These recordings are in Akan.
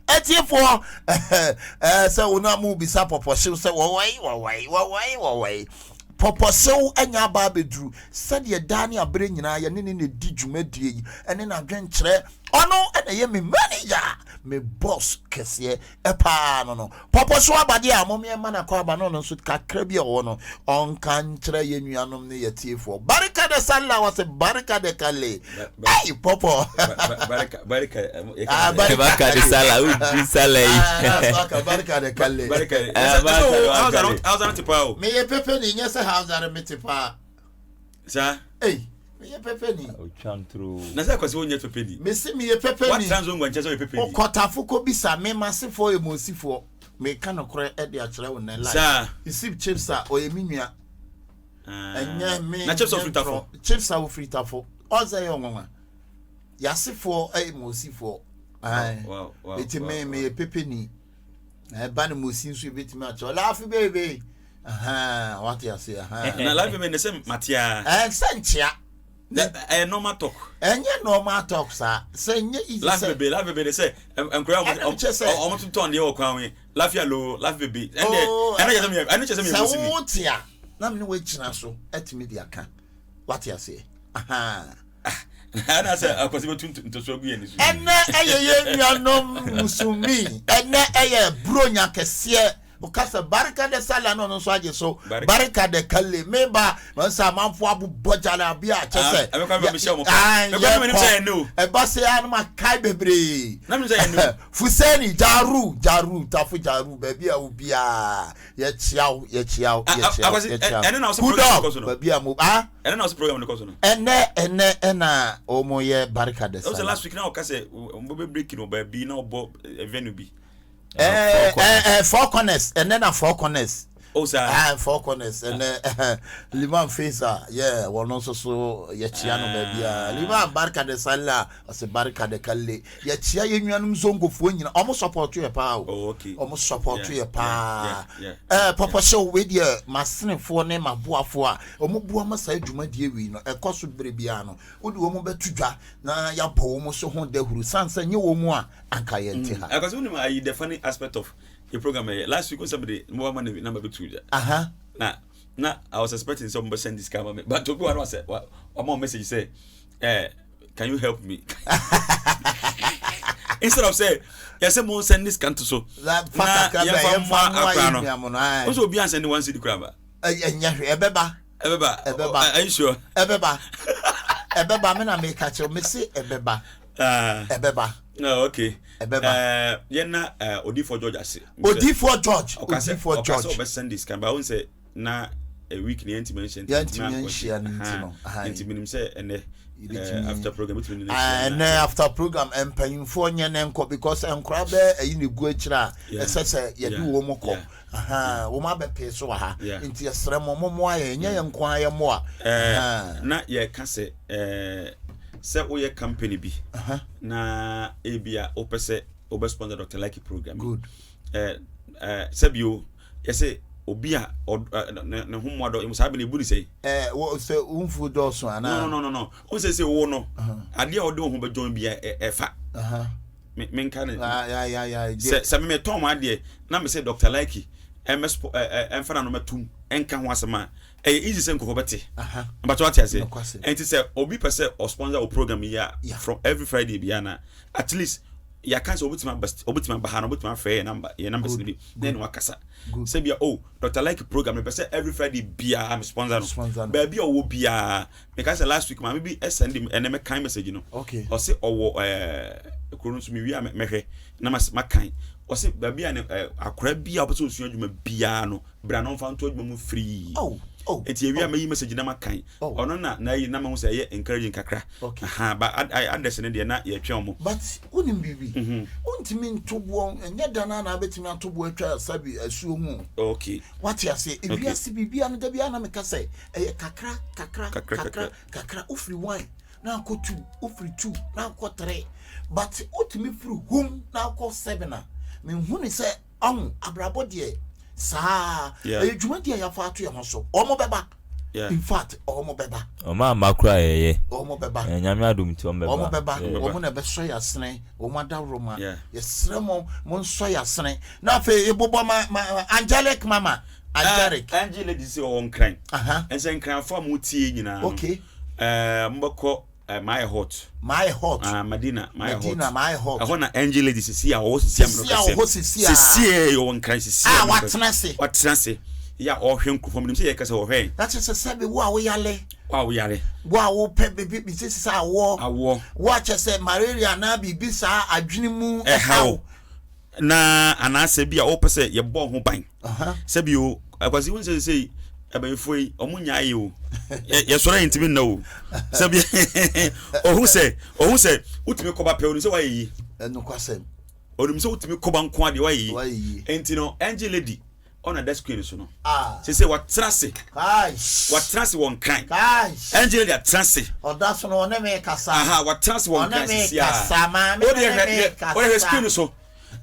Atiefoɔ, ɛɛ sɛ wo na mo bisa pɔpɔhyew sɛ wɔwɔe wɔwɔe wɔwɔe wɔwɔe. Pɔpɔhyew anya aba abɛduru sɛdeɛ daa ne aberɛ nyinaa yɛne ne na ɛdi dwumadie yi ɛne n'adwenkyerɛ. Ɔno na ɛyɛ me manager, me boss kɛseɛ paa no no. Pɔpɔ so aba deɛ a, mom yɛmma no akɔ aba na ɔno nso kakra bi a ɔwɔ no ɔnka nkyerɛ yɛn nuanom ne yɛn atiefoɔ. Barika de sallah, wɔse barika de kalle. Ei, pɔpɔ. Barika, barika, Ah, barika Barika de sallah, wodi sallah yi. Ah, barika, barika de kalle. Barika. Ah, barika de Hausa, Hausa no te paa o. Meyɛ pepe ni, nyɛ sɛ Hausa no mete paa. Saa. Ei, meyɛ pepe ni. Otwa ntoro. Na sɛ kwasi wonyɛ pepe ni. Mese meyɛ pepe ni. Watra nso ngwa nkyɛ sɛ ɔyɛ pepe ni. Ɔkɔtafo kɔ bisa me masefoɔ yɛ mosifoɔ. Meka nokorɛ de akyerɛ wo nnɛ live. Saa. Isip chips a ɔyɛ me nua. Ɛnyɛ me. Na chips ɔfiri tafo. Chips a ɔfiri tafo. Ɔnsɛ yɛ ɔnwanwa. Yasefoɔ yɛ mosifoɔ. Eti me meyɛ pepe ni. Ɛba no mosi nso ebetumi akyerɛ. Laugh baby. Wate ase. Na laugh baby ne sɛ matea. Ɛnsɛ nkyea. Ɛyɛ normal talk. Ɛnyɛ normal talk saa. Sɛ nyɛ easy sɛ. Laugh baby, laugh baby de sɛ nkura ɔmo ɔmo tontɔn deɛ wɔ kwan ho yi. Laugh lo, laugh baby. Ɛnde ɛno kyɛ sɛ meyɛ ɛno kyɛ sɛ meyɛ mosi ni. Sɛ wo te a na me ne wo agyina so atumi de aka. Wate aseɛ. Ɛna sɛ akwasi bɛtu ntosoɔ agu yɛn so. Ɛnɛ ɛyɛ yɛn nuanom Musumi. Ɛnɛ ɛyɛ Buronya kɛseɛ. Woka sɛ barika de sala no ɔno nso agye so. Barika de kale. Meba nsa amanfo abobɔ gyalabi a kyɛ sɛ. Yɛkɔ ɛba sɛ ya no ma kae bebree. Fuseni jaru jaru tafo jaru baabi a obiara yɛkyia wo yɛkyia wo yɛkyia wo yɛkyia wo. Kudɔ baabi a mo ah. Ɛnɛ na ɔsɛ program no kɔ so no. Ɛnɛ ɛnɛ ɛna wɔn yɛ barika de sala. Ɔsɛ last week na ɔka sɛ wɔn bɛ break no baabi na ɔbɔ venue bi. Ɛɛ ɛɛ four corners ɛnɛ na four corners. Oh saa. Ah four corners ɛnɛ Liman Faisal yɛ wɔn nso so yɛkyia no baabi a Liman barika de sala ɔsɛ barika de kalle yɛkyia yɛn nuanom zongofoɔ nyina wɔn support yɛ paa o. Oh okay. Wɔn support yɛ paa. Ɛɛ pɔpɔ hyɛw wei deɛ masenefoɔ ne maboafoɔ a wɔn boa ma saa dwumadie wei no ɛkɔ so bere biara no wode wɔn bɛto dwa na yɛabɔ wɔn so ho dahuru san sɛ nyɛ wɔn a anka yɛn te ha. Ɛkɔsɛ wonim ayi the funny aspect of the program ɛyɛ last week wosɛ mede mobile money number bɛtu dwa. Aha. Na na I was expecting sɛ ɔmo bɛ send this car ma me but obi wa no wasɛ wa wama message sɛ eh, can you help me instead of say yɛsɛ mo send this kanto so na yɛmfa mmoa akora no wo sɛ obi ansɛnde one cedi koraa ba ɛnyɛ hwɛ ɛbɛba ɛbɛba ɛbɛba are you sure ɛbɛba ɛbɛba me na meka kyerɛ me se ɛbɛba ɛbɛba oh, okay ɛbɛba uh, yɛn na uh, odifoɔ George ase odifoɔ George odifoɔ George ɔka sɛ ɔbɛsɛn this kan ba ɔn sɛ na a week ni yɛntumi nhyia nti yɛntumi nhyia no nti no nti menim sɛ ɛnɛ after program bitumi ne ɛnɛ after program mpanyinfoɔ nyɛ ne nkɔ because nkora bɛ ɛyi ne gu akyire a ɛsɛ sɛ yɛde wɔn kɔ wɔn abɛpee so wɔ ha nti yɛsrɛ mo mo mmoa yɛn nyɛ yɛn nko ara yɛ mmoa. Na yɛka sɛ sɛ woyɛ company bi na ebi a wopɛ sɛ wobɛ sponsor Dr. Lucky program good sɛbio yɛsɛ obi a ne ho mmoa dɔ saa bɛ na ebu ne sɛ. Ɛɛ wɔ sɛ nfuo dɔɔso anaa. No no no no o sɛ sɛ wo no adeɛ a ɔde wo ho bɛ join bi ɛfa. Menka ne sɛ sɛ me metɔn mo adeɛ na me sɛ Dr. Lucky ɛmɛ ɛmfa na no mɛtum ɛnka ho asɛm a ɛyɛ easy sɛ nkurɔfoɔ bɛte mpatɔ ate ase ɛnti sɛ obi pɛ sɛ ɔsponsor o program yi a from every Friday bi ana at least yɛaka sɛ obetumi aba obetumi aba ha na obetumi afrɛ yɛ number yɛ numbers no bi na ɛna wakasa sɛ bia oh Dr. Like program mepɛ sɛ every Friday biara me sponsor no baabi a ɔwɔ biara meka sɛ last week maame bi send ɛnɛ mɛkan message no ɔse ɔwɔ ɛɛ kuro no nso mewie a mɛhwɛ na makan ɔse baabi a ne akora bi a ɔpɛ sɛ ɔsua adwuma biara no bra na ɔmfa nto adwuma mu free nti ewie a mɛyi message na makan ɔno na na ayi na mahu sɛ ɛyɛ encouraging kakra aha ba address no deɛ na yɛtwɛn ɔmo. But wonim biribi mhm. wontumi nto boɔ ɛnyɛ da no a na wobɛtumi ato boɔ atwa sabi asuo ho okay wate aseɛ ewiase biribiara no da biara na meka sɛ ɛyɛ kakra kakra kakra kakra wofiri one na akɔ two wofiri two na akɔ three but wotumi firi home na akɔ seven a menhu ne sɛ ɔho abrabɔ deɛ saa ɛyɛ dwumadi a yɛafa ato yɛn ho so wɔn bɛba. In fact, wɔn bɛba. Wɔn amma koraa yɛyɛ. Wɔn bɛba. Eh, Nyame adom nti wɔn bɛba. Wɔn bɛba. Wɔn na ɛbɛsɔ yɛ asene. Wɔn adaworoma. Yɛsrɛ mo, mo nsɔ yɛ asene. Na afei ebobɔ ma ma Angelic mama. Angelic. Uh, Angel lady sɛ ɔwɔ nkran. Ɛnsɛ nkranfo a mo tie nyinaa. Okay. Ɛɛ mo bɛkɔ. Eh, maayɛ hot. Maayɛ hot. Ah, Madina, maayɛ hot. Madina, maayɛ hot. Ɛhɔ na angel lady sisi a ɔwɔ sisi a mmerɛ kɛsɛ. Sisi a ɔwɔ sisi a. Sisi a ɔwɔ nkran sisi a. A watena ase. Watena ase. Yɛ a ɔhwɛ nkurɔfoɔ menim sɛ yɛ kɛsɛ ɔhwɛ. Na kyerɛ sɛ sɛbi wo a woyale. Wo a woyare. Wo a wopɛ biribi bi sisi sɛ awoɔ. Awoɔ. Wo a kyerɛ sɛ malaria anaa biribi saa adwene mu ɛhaw. Na anaasɛ bi a wopɛ sɛ yɛbɔ ho ban. Sɛbi o, akwasi wo nsɛ sɛ abayinfoɔ yi ɔmo nya ayɛ o. Yɛsɔrɔ yɛn ntumi nna o. Sɛbi ohu sɛ ohu sɛ wotumi kɔba pɛ onim sɛ wayɛ yi. Ɛnokwasɛm. Onim sɛ wotumi kɔba nko adeɛ wayɛ yi. Nti no angel lady ɔna da screen so no. Sese watena ase. Watena ase wɔ nkran. Angel lady atena ase. Ɔda so no ɔne me kasa. Aha watena ase wɔ nkran sisi a. Ɔne me kasa maame ne me kasa. Ɔde hwɛ screen so.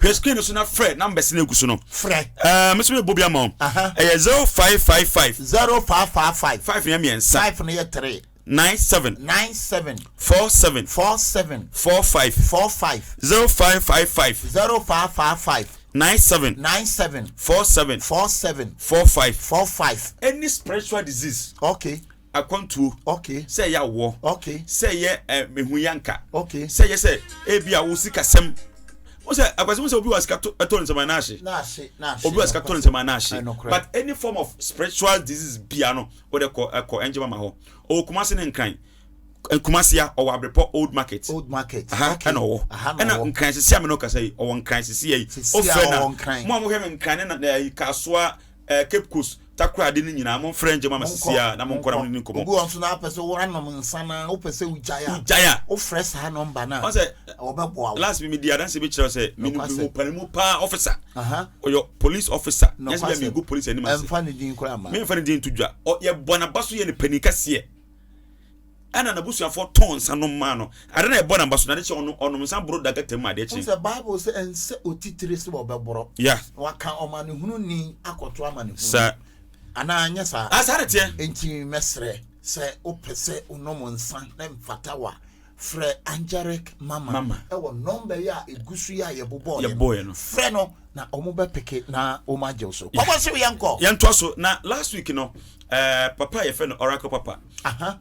Hwɛ screen no so na frɛ numbers no egu so no. Frɛ. Ɛɛ me nso mebɔ bi ama wo. Ɛyɛ 0555. 0555. 5 no yɛ mmiɛnsa. 5 no yɛ 3. 97. 97. 47. 47. 45. 45. 0555. 0555. 97. 97. 47. 47. 45. 45. Any spiritual disease. Okay. Akwantuo. Okay. Sɛ ɛyɛ awoɔ. Okay. Sɛ ɛyɛ ɛ mehu yanka. Okay. Sɛ ɛyɛ sɛ ebi a wo sikasɛm. Wo sɛ akwasi wo sɛ obi wɔ sika to ɛtɔ ne nsɛm anaa N'ahye n'ahye. Obi wɔ sika tɔ ne nsɛm anaa ahye. But any form of spiritual disease bia no wo de kɔ ɛkɔ ɛngye mama hɔ. Ɔwɔ Kumasi ne Nkran. Kumasi a ɔwɔ Abrepɔ old market. Old market. Aha okay. ɛna ɔwɔ. Ɛna Nkran sisi a me no kasa yi ɔwɔ Nkran sisi yi. Sisi a ɔwɔ Nkran. Mo a mo hwɛ me Nkran ne na ɛyi Kasoa Eh, Cape Coast, Takoradi no nyinaa, momfrɛ ngye mama sisi a na monkɔ na mo ne no nkɔmmɔ. Obi wɔ nso na apɛ sɛ woanom nsa na wopɛ sɛ wogyae a. Wogyae a. Wofrɛ saa nɔmba no a. Ɔsɛ wɔbɛboa wo. Last mi di adanse bi kyerɛ sɛ mi nu panimu paa officer. Ɔyɛ police officer. Nyɛ sɛ bi a mi gu police anim ase. Ɛnfa ne din koraa ma. Mi nfa ne din to dwa. Yɛ bɔ n'aba so yɛ ne panin kɛseɛ. Ɛna n'abusuafoɔ tɔn nsa nom maa no. Ade na ɛbɔ n'aba so na ade kyɛ ɔno ɔnom nsa boro da gata mu adeɛ kye. Sɛ Bible sɛ ɛnsɛ otitire sɛ ɔbɛborɔ. Yeah. Na waka ɔmanehununi akɔto amanehunu. Sa. Anaa nyɛ saa. Ah, saa de teɛ. Enti mɛsrɛ sɛ wopɛ sɛ wonom nsa na mfata wo a, frɛ Angeric Mama, Mama. ɛwɔ nɔmba yi a ɛgu so yi a yɛbobɔɔeɛ Yɛbɔɔeɛ no. Frɛ no na wɔn bɛpeke na wɔn agye wo so. Kɔbɔ so yɛnkɔ. Yɛntoa so na last week no eh, papa a yɛfrɛ no Oracle Papa.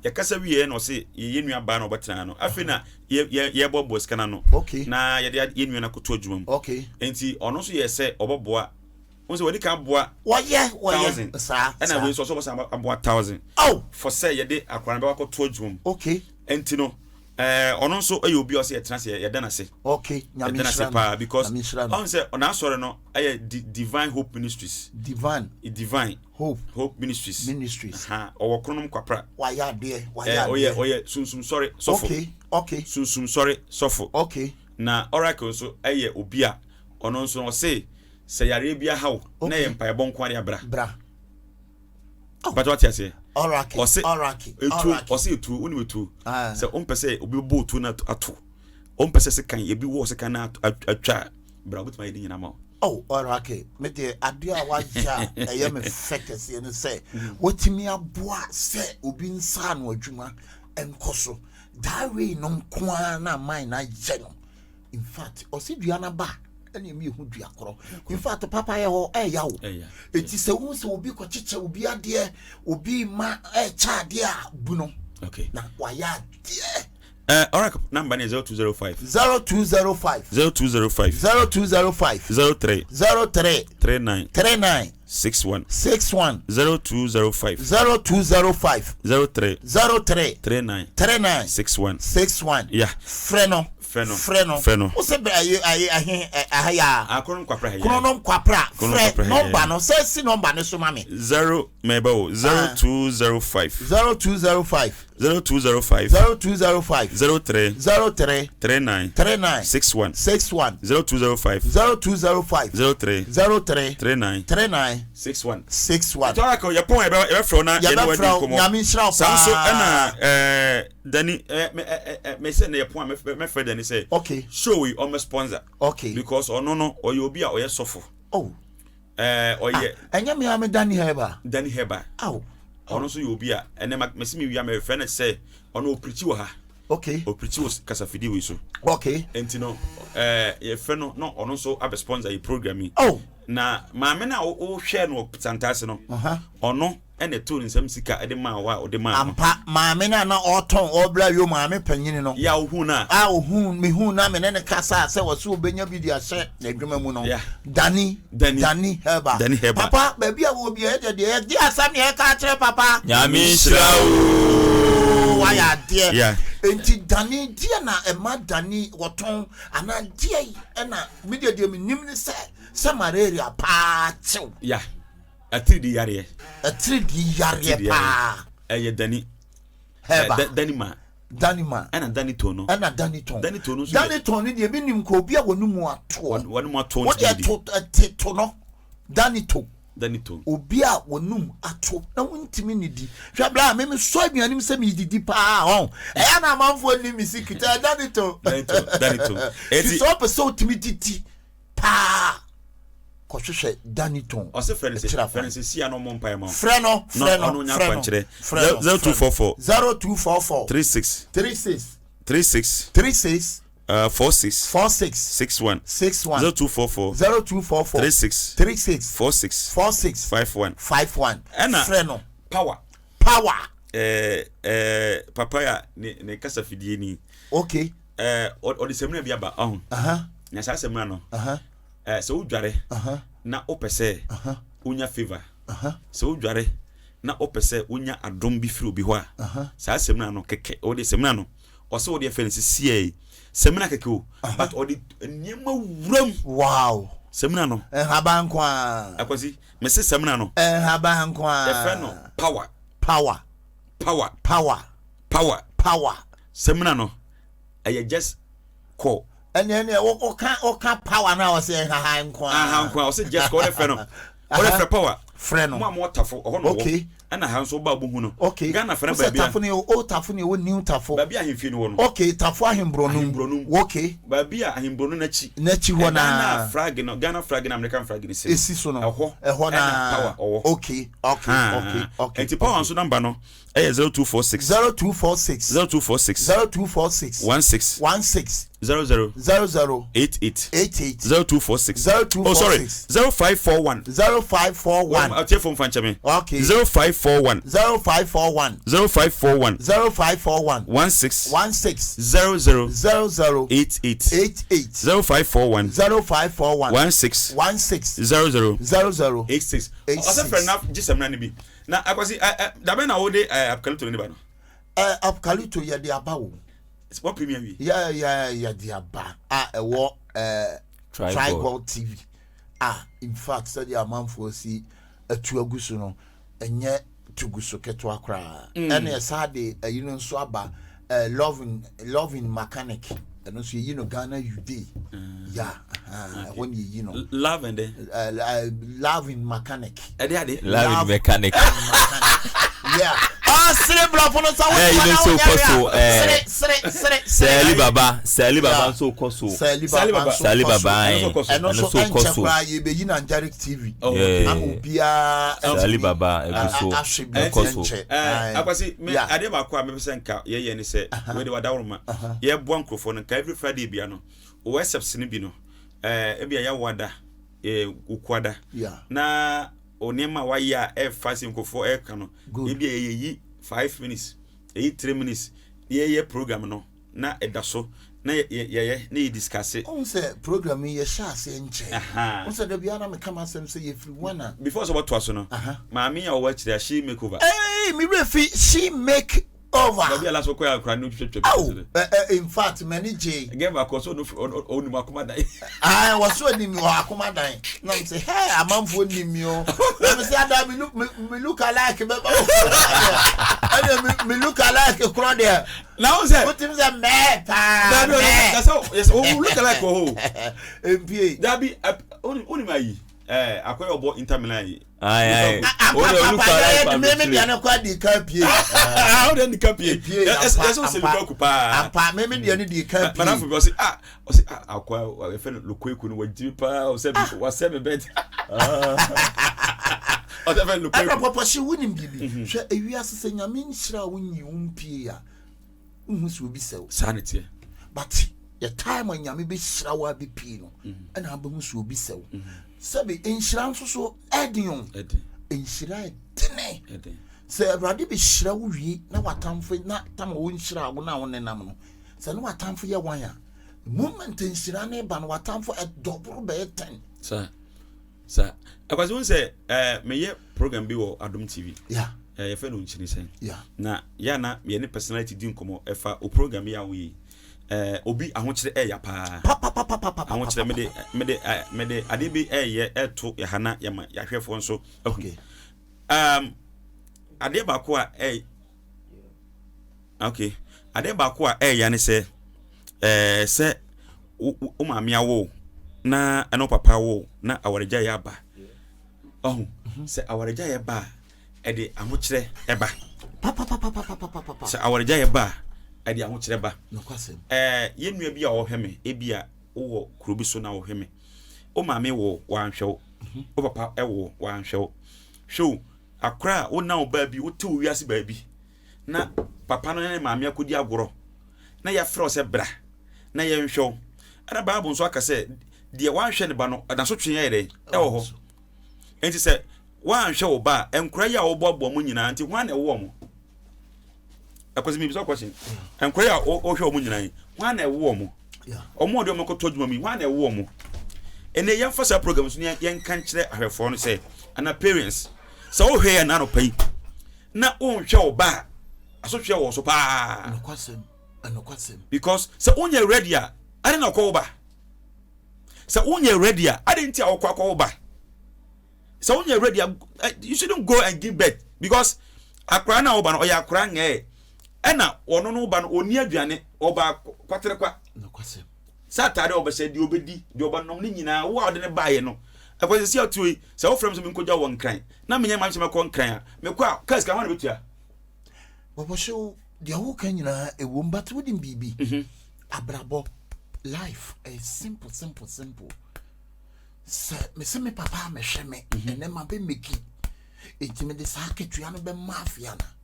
Yɛkasa wieɛ na ɔse yɛyɛ nua baa na ɔbɛtena no. Afei na yɛbɔbɔ sika no ano. Okay. Na yɛde yɛ nua no akɔto adwuma mu. Okay. Nti ɔno nso yɛ sɛ ɔbɛboa. Wo sɛ wɔde ka aboa. Wɔyɛ wɔyɛ saa. Ɛna wei nso ɔsɛ ɔbɛsan aboa thousand. Oh. For sɛ yɛde akora no bɛkɔ akɔto adwuma mu. Okay. Nti no ɛɛ ɔno nso yɛ obi a ɔsɛ yɛtena ase yɛda n'ase. Okay. Nyame Yɛda n'ase nhyira no. paa because Nyame nhyira no. ɔn sɛ n'asɔre no ɛyɛ Divine Hope Ministries. Divine. Divine. Hope. Hope Ministries. Ministries. Ha ɔwɔ Kronom Kwapra. Wayɛ adeɛ wayɛ adeɛ. Ɔyɛ ɔyɛ sunsum sɔre sɔfo. Okay okay. Sunsum sɔre sɔfo. Okay. Na Oracle nso ɛyɛ obi a ɔno nso ɔse sɛ yareɛ bi aha wo na ɛyɛ mpaebɔ nko adeɛ abra. Bra. Pàtó wate aseɛ. Oracle ɔse Oracle etuo Oracle. ɔse etuo wonim etuo. Ah. Sɛ ɔmpɛ sɛ obi bɔ otuo na ato ɔmpɛ sɛ sekan ebi wɔ sekan na atwa bra obetumi ayɛ ne nyinaa ma wo. Oh, Oracle, me deɛ adeɛ a wayɛ a ɛyɛ me fɛ kɛseɛ ne sɛ watumi aboa sɛ obi nsa ano adwuma nkɔ so. That way no nko ara na man no ayɛ no. In fact, ɔsi dua no ba ɛna emi ehu dua korɔ. In fact, papa yɛ hɔ ɛɛya o. Eti sɛ wohu sɛ obi kɔkyekyɛ obi adeɛ, obi ma ɛɛkyɛ adeɛ a bu no. Okay. Na wayɛ adeɛ. Oracle number ne 0205. 0205. 0205. 0205. 03. 03. 39. 39. 61. 61. 0205. 0205. 03. 03. 39. 39. 61. 61. Yeah. Frɛ no. Frɛ no. Frɛ no. Frɛ no. Wo sɛ bɛ ayi ayi ahe aha ya. Ah, Kronom Kwapra ha ya. Kronom Kwapra. Kronom Frɛ Kwapra ha ya. nɔmba no. Sɛ si nɔmba no so ma me. 0 mɛba o 0205. 0205. 0205. 0205. 03. 03. 39. 39. 61. 61. 0205. 0205. 03. 03. 39. 39. 61. 61. Ɛtɔ ara yɛpɔn yɛbɛfrɛ wo na yɛne wadi Yɛbɛfrɛ wo. nkɔmmɔ. Nyame nhyira wo Saa nso paa. ɛna ɛɛ Dani ɛɛ mɛ ɛɛ mɛ sɛ na yɛpɔn a mɛfrɛ Dani sɛ. Okay. Show yi ɔmɛ sponsor. Okay. Because ɔno no ɔyɛ obi a ɔyɛ sɔfo. Oh. Ɛɛ ɔyɛ. Ah, ɛnyɛ mi a mi Dani Heba. Dani Heba. Aw. Ɔno nso yɛ obi a ɛnɛ ma mesi mi wia mɛfrɛ no sɛ ɔno ɔpirikyi wɔ ha. Okay. Ɔpirikyi wɔ kasafidie wei so. Okay. Nti no ɛɛ yɛfrɛ no na ɔno nso abɛ sponsor yi program yi. Oh. Na maame no a wohwɛ no wɔ Santase no. Ɔno ɛna ɛtoo ne nsam sika ɛde maa wɔ a ɔde maa no. Ampa, maame no a na ɔretɔn ɔrebra yom maame panyin no. Yɛ a wohuu no a. A ohuu mehuu no a me ne no kasaa sɛ ɔse ɔbɛnya bi de ahyɛ n'adwuma mu no. Yeah. Danny. Danny. Danny Herbal. Danny Herbal. Papa, baabi a wɔ biara yɛdeɛ deɛ yɛde asɛm na yɛka akyerɛ papa. Nyame nhyira wo. Wayɛ adeɛ. Yeah. Enti Danny deɛ na ɛma Danny wɔtɔn anaa deɛ ɛna me deɛ deɛ menim ne sɛ sɛ malaria paa kyew. Yeah. Atiridi yareɛ. Atiridi yareɛ paa. Ɛyɛ Danny. Herbal. Danny ma. Danima. Ɛna Daniton no. Ɛna Daniton. Daniton no nso. Daniton no deɛ ebi nim kɔ obi a wɔn mu atoɔ. Wɔn mu atoɔ nti bi. Wɔde ɛto ɛte to no. Danito. Danito. Obi a wɔn mu ato na wɔntumi nidi. Hwɛ bla mi mi sɔ aduane mu sɛ mi didi paa ɔn. Ɛyɛ na amanfoɔ ni mi si kita Danito. Danito Danito. Eti sɛ ɔpɛ sɛ ɔtumi didi paa kɔhwehwɛ Daniton. Ɔsɛ frɛ no sɛ frɛ no sɛ sia na ɔmɔ mpae ma wo. Frɛ no frɛ no frɛ no frɛ no. 0244 0244 36 36 36 36 46 46 61 61 0244 0244 36 36 46 46 51 51. Ɛna frɛ no power power. Ɛɛ ɛɛ papa ya ne ne kasa fidie ni. Okay. Ɛɛ ɔde sɛmina bi aba ɔho. Na saa sɛmina no. Ɛɛ sɛ wodware na wopɛ sɛ wonya favour. Sɛ wodware na wopɛ sɛ wonya adom bi firi obi hɔ a, saa sɛmina no kɛkɛ ɔde sɛmina no ɔsɛ wode ɛfɛ no sisiɛ yi sɛmina kɛkɛ o but ɔde nneɛma wuram. Wow. Sɛmina no. Nhaban nko ara. Akwasi mese sɛmina no. Nhaban nko ara. Yɛfrɛ no power. Power. Power. Power. Power. Power. Sɛmina no ɛyɛ just kɔ. Ɛnna ɛnna ɔka ɔka power na ɔsɛ nhaha nko ara. Aha nko ara ɔsɛ just kɔ ɔde frɛ no ɔde frɛ power. Frɛ no. Mo a mo wɔ tafo ɔhɔ na ɔwɔ. Okay. Ɛna ha nso ɔba abohu no. Okay. Ghana fɛnɛ baabi a. Wosɛ tafo ne old tafo ne ɛwɔ new tafo. Baabi a ahemfie no wɔ no. Okay tafo ahemborɔno. Ahemborɔno mu. Okay. Baabi a ahemborɔno n'akyi. N'akyi hɔ naa. Ɛdan na flag no Ghana flag na American flag no si no. Esi so no. Ɛhɔ. Ɛhɔ naa. Ɛna power ɔwɔ. Okay okay okay okay. Nti power nso number no. Ɛyɛ 0246. 0246. 0246. 0246. 16. 16. 00. 00. 88. 88. 0246. 0246. Oh sorry. 0541. 0541. Ɔtiɛ fom fa nkyɛn mi. Okay. 0541. 0541. 0541. 0541. 16. 16. 00. 00. 88. 88. 0541. 0541. 16. 16. 00. 00. 86. Ɔsɛ fɛ na gye sɛmina ni bi. Na akwasi ɛ ɛ dabɛn na wode ɛ apocalypto ne ba no. Ɛ apocalypto yɛde aba o. Wɔ premier wi. Yɛ yɛ yɛde aba a ɛwɔ ɛ Trigol TV a in fact sɛdeɛ amanfoɔ si atu agu so no ɛnyɛ tugu so ketewa koraa ɛna ɛsaa de ɛyi no nso aba eh, loving loving mechanic ɛno nso yɛyi no Ghana Uday mm. ya ɛhɔ ne yɛyi no love and then uh, uh, loving mechanic ɛde ade loving mechanic yeah ɔsere borɔfo no sɛ ɛyi no nso kɔ so ɛɛ sere sere sere sɛli baba sɛli baba nso kɔ so sɛli baba nso sɛli baba ɛno nso ɛnkyɛ koraa yɛbɛyi na Angelic TV ama obiara sɛli baba ɛgu so ahwɛ bi ɛkɔ so ɛnkyɛ akwasi me adeɛ baako a mepɛ sɛ nka yɛyɛ ne sɛ wei de wadaworo ma yɛboa nkurɔfoɔ no nka every Friday bia no wɔ excerpts no bi no ɛɛ ebi a yɛawoada ɛɛ okuada na nneɛma a wayɛ a ɛfa sɛ nkurɔfoɔ ɛka no ebi a yɛyi 5 minutes, yɛyi 3 minutes, yɛyɛ program no na ɛda so na yɛyɛ na yɛ discuss. Ohun sɛ program yi yɛhyɛ aseɛ nkyɛn ohun sɛ dabi ana meka ma asɛm sɛ yɛfiri one a. Before sɛ wɔtoa so no, maame a ɔwɔ akyire a she make over. Ee, mi werɛ fi she make over. Baabi a last kɔ yɛ akora no twitwa twitwa. Awo ɛ in fact m'ani gye. Gɛ baako ɔsɔ ɔnum akoma dan. Aa wɔsɔ onim wɔ akoma dan na mi sɛ hɛ amanfoɔ nim mi o na mi sɛ ada mi look mi look alike bɛ ba o ɛnna mi look alike korɔ deɛ. Na o sɛ. O ti mi sɛ mɛɛ paa mɛɛ. Dabi o sɛ o look alike wɔ hɔ. Mpie. Dabi onim ayi ɛɛ akɔyɛ ɔbɔ Inter Milan yi. Ayi ayi. O de olu kɔ alike pa mímí deɛ ne kɔ adi kan pie. O de di kan pie. Ɛsɛ o sɛ Lukaku paa. Ampa mímí deɛ ne di kan pie. Madam bi ɔsi ah ɔsi ah akɔ ɛfɛ no Lukaku no wagyi paa ɔsɛ wasɛ mi bɛt. Ɔsɛ fɛ Lukaku. Ɛna pɔpɔhye wonim biribi. Mhm. Hwɛ ewiase sɛ nyame nhyira wo nyi wo mpie a wohu sɛ obi sɛ wo. Saa ne teɛ. But yɛ time a nyame bɛhyira wo abɛpie no mhm. ɛna abɛhu sɛ obi sɛ wo. Mhm. Sɛbi nhyira nso so ɛden o. Nhyira ɛdene. Sɛ Awurade bɛhyira wo wie na watamfo na tam a wɔnhyira wo na wo nenam no sɛ ne watamfo yɛ wan a moment nhyira ne ba no watamfo ɛdɔboro bɛyɛ tɛn. Saa. Sa akwasi wọn sɛ ɛɛ meyɛ program bi wɔ Adom TV. Yeah. Ɛɛ yɛfɛ no nkyini sɛn. Yeah. Na yɛ na yɛ ne personality di nkɔmɔ ɛfa o program yi a woyɛ yi. Ɛɛ obi ahokyerɛ ɛɛya paa. Papapapapapa. Ahokyerɛ mede mede ɛɛ mede adeɛ bi ɛɛyɛ ɛɛto yɛ ha na yɛma yɛahwɛfoɔ nso ahu. Okay. Um, adeɛ baako a ɛɛ okay adeɛ baako a ɛɛya ne sɛ ɛɛ sɛ wo wo maame awo na ɛne wo papa awo na awaregya yɛ aba ɔho mhm. sɛ awaregya yɛ ba a ɛde ahokyerɛ ɛba sɛ awaregya yɛ ba a ɛde ahokyerɛ ba ɛɛ yɛn nua bi a ɔhwɛ me ebi a wowɔ kuro bi so na ɔhwɛ me wo maame wɔ wanhwɛ wo mhm. wo papa ɛwɔ wanhwɛ wo hwɛ o akora a wonam wo baabi wote wo wiase baabi na papa no ne ne maame akɔdi agorɔ na yɛafrɛ wo sɛ bra na yɛnhwɛ wo ɛna bible nso aka sɛ deɛ wanhwɛ ne ba no n'asotwe yɛ dɛn ɛwɔ hɔ nti sɛ wanhwɛ wo ba a nkora yi a wɔboaboa mu nyinaa nti hwan na ɛwɔ mo ɛkɔsi mi bisa question nkora yi a wɔhwɛ wɔn nyinaa yi hwan na ɛwɔ mo wɔn a wɔde wɔn akɔtɔ adwuma mu yi hwan na ɛwɔ mo ɛnna yɛmfa saa program so yɛnka nkyerɛ ahwɛfoɔ no sɛ ana parents sɛ wohwɛ yɛn anɔpa yi na wonhwɛ wo ba a asotweɛ wɔ so paa Nokwasɛm, ɛnokwasɛm. Because sɛ wonyɛ ready a ade na ɔkɔ wo ba sɛ wonyɛ ready a ade nti a ɔkɔ akɔ wo ba sɛ wonyɛ ready a eh, you shouldn't go and give birth because akora na ɔba no ɔyɛ akora ngɛɛ ɛna ɔno no ba no ɔni aduane ɔba kwaterekwa Nokwasɛm. Sɛ ataade a ɔbɛhyɛ, deɛ ɔbɛdi, deɛ ɔbɛnom ne nyinaa, wo a wode no baeɛ no. Ɛkɔ sɛ si atuo yi, sɛ wofrɛ me sɛ menkɔgya wɔ Nkran, na menyɛ m'adwene sɛ mɛkɔ Nkran a, mekɔ a, kaa sika hwan na bɛtua? Bɔbɔhyew, deɛ woka nyinaa ɛwom but wonim biribi? Mhm. Abrabɔ, life, ɛyɛ simple simple simple. Sɛ mese me papa amɛhwɛ me, mhm. ɛnɛ ma bɛ meki, enti mede saa akatua no bɛma afei ana?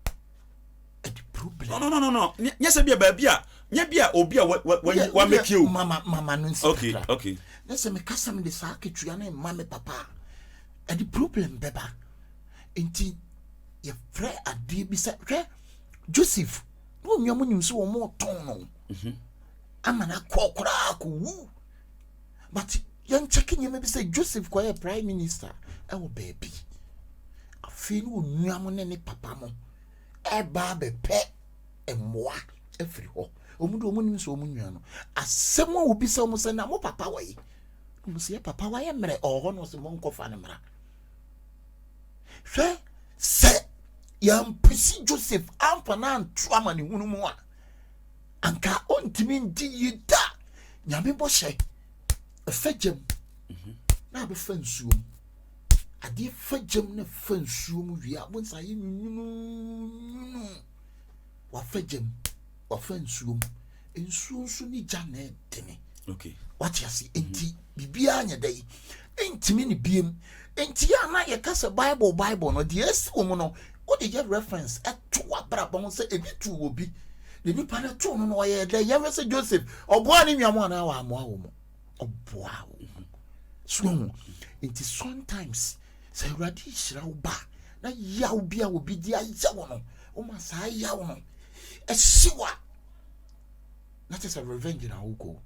ɛde problem. No no no no nyɛ sɛ bi a baabi a nyɛ bi a obi a wa wa wa wa make you. Mama mama no nsi okay kakra. Okay. Ne sɛ meka sɛ mede saa akatua no mma me papa a ɛde problem bɛba nti yɛfrɛ adeɛ bi sɛ hwɛ Joseph ne onua mu nim sɛ wɔn tɔn no mhm. ama no akɔ koraa kɔwu but yɛnkyɛke nneɛma bi sɛ Joseph kɔyɛ prime minister ɛwɔ baabi afei ne onua mo ne ne papa mo ɛreba abɛpɛ mmoa afiri hɔ. Wɔn de wɔn nim sɛ wɔn nua no. Asɛm a wɔbisa wɔn sɛ na mo papa wɔ yi. Wɔn sɛ yɛ papa wayɛ mmerɛ ɔwɔ hɔ na ɔsɛ mo nkɔfa no mmra. Hwɛ sɛ yɛampusi Joseph amfa no anto amanehunu mu a anka ɔntumi ndi yie da. Nyame bɔhyɛ ɛfɛ gyam na abɛfa nsuo mu. Adeɛ fa gyam na fa nsuo mu wie a, wobɛhu sɛ ayɛ nwununwunu. Wafa gyam, wafa nsuo mu. Nsuo nso ne gya na ɛdene. Okay. Wate ase? Nti biribiara nyɛ dɛ yi. Ntumi ne biem. Nti yɛ a na yɛka sɛ Bible Bible no, deɛ ɛsi wɔ mu no, wode yɛ reference ɛto w'abrabɔ ho sɛ ebi too wɔ bi. Na nipa no too no no ɔyɛɛ dɛ. Yɛhwɛ sɛ Joseph, ɔboaa ne nua mo anaa wammoa wɔ mu? Ɔboaa wɔ mu. So ho nti sometimes sɛ Awurade hyira wo ba na yaw bi a obi de ayɛ wo no woma saa yaw no ɛhye wa na kyɛ sɛ revenge na wokɔ.